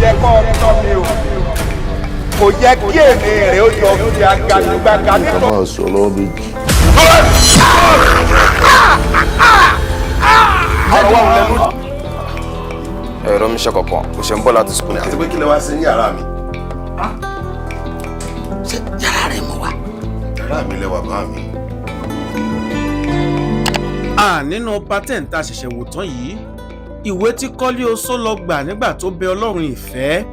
Yẹ kó o tọ́ mi o, kò yẹ kí èmi rẹ̀ ó jọ fi agagbága Ká nítorí. Máa sọ lọ́wọ́ méjì. Ọ̀rọ̀ wa ò lẹ́nu. Ẹ̀rọ mi ṣe kankan kò ṣe ń bọ̀ láti school. Àti pé kí lè wá sí ní yàrá mi? Ṣé yàrá rẹ mọ wá? Yàrá mi lẹ́wà bá mi. À nínú patent tá a ṣẹ̀ṣẹ̀ wò tán yìí, ìwé tí Kọ́lé Oṣó lọ gbà nígbà tó bẹ Ọlọ́run ìfẹ́,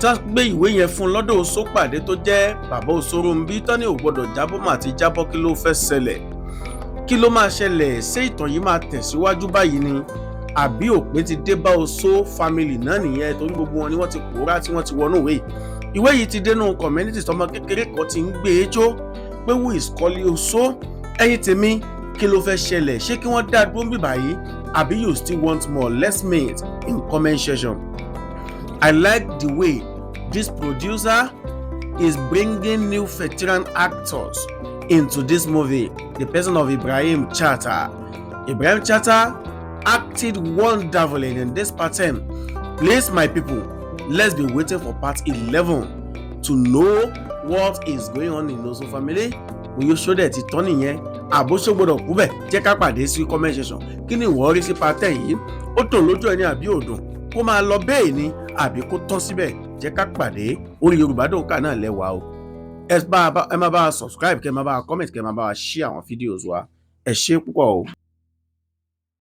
tá gbé ìwé yẹn fún un lọ́dọ̀ Oṣó pàdé tó jẹ́ bàbá Oṣòròǹbí tán ní ò gbọ́dọ̀ jábọ́ mà ti jábọ́. Kí ló fẹ́ ṣẹlẹ̀? Kí ló máa ṣẹlẹ̀? Ṣé ìtàn yìí máa tẹ̀síwájú báyìí ni, àbí òpin ti dé bá Oṣó family náà nìyẹn? Torí gbogbo wọn ni wọ́n ti pòórá tí wọ́n ti wọnú ìwé yìí. Ìwé yìí ti dénú community, tọmọ kékeré kan ti ń gbé e jó pé, "Who is Kọ́lé Oṣó?" Ẹ̀yin tèmi, kí ló fẹ́ ṣẹlẹ̀? Ṣé kí wọ́n dá dúró bíbá yìí, àbí you still want more? Let's meet in comment section. I like the way this producer is bringing new veteran actors into this movie, the person of Ibrahim Chatta. Ibrahim Chatta acted wonderfully in this pattern. Please, my people, let's be waiting for part 11 to know what is going on in Oso family. Bóyá oṣó dẹ̀ ti tán nìyẹn, àbóṣó gbọ́dọ̀ kú bẹ̀. Jẹ́ ká pàdé sí comment section. Kí ni ìwọ rí sí part 10 yìí? Ó dùn lójú ẹ ní àbí ò dùn? Kó máa lọ bẹ́ẹ̀ ni, àbí kó tán síbẹ̀? Jẹ́ ká pàdé orí Yorùbá Dùn Ká náà lẹ́wàá o. Ẹ má bá a subscribe, kẹ́ ẹ má bá a comment, kẹ́ ẹ má bá a share àwọn videos wa. Ẹ ṣé púpọ̀ o.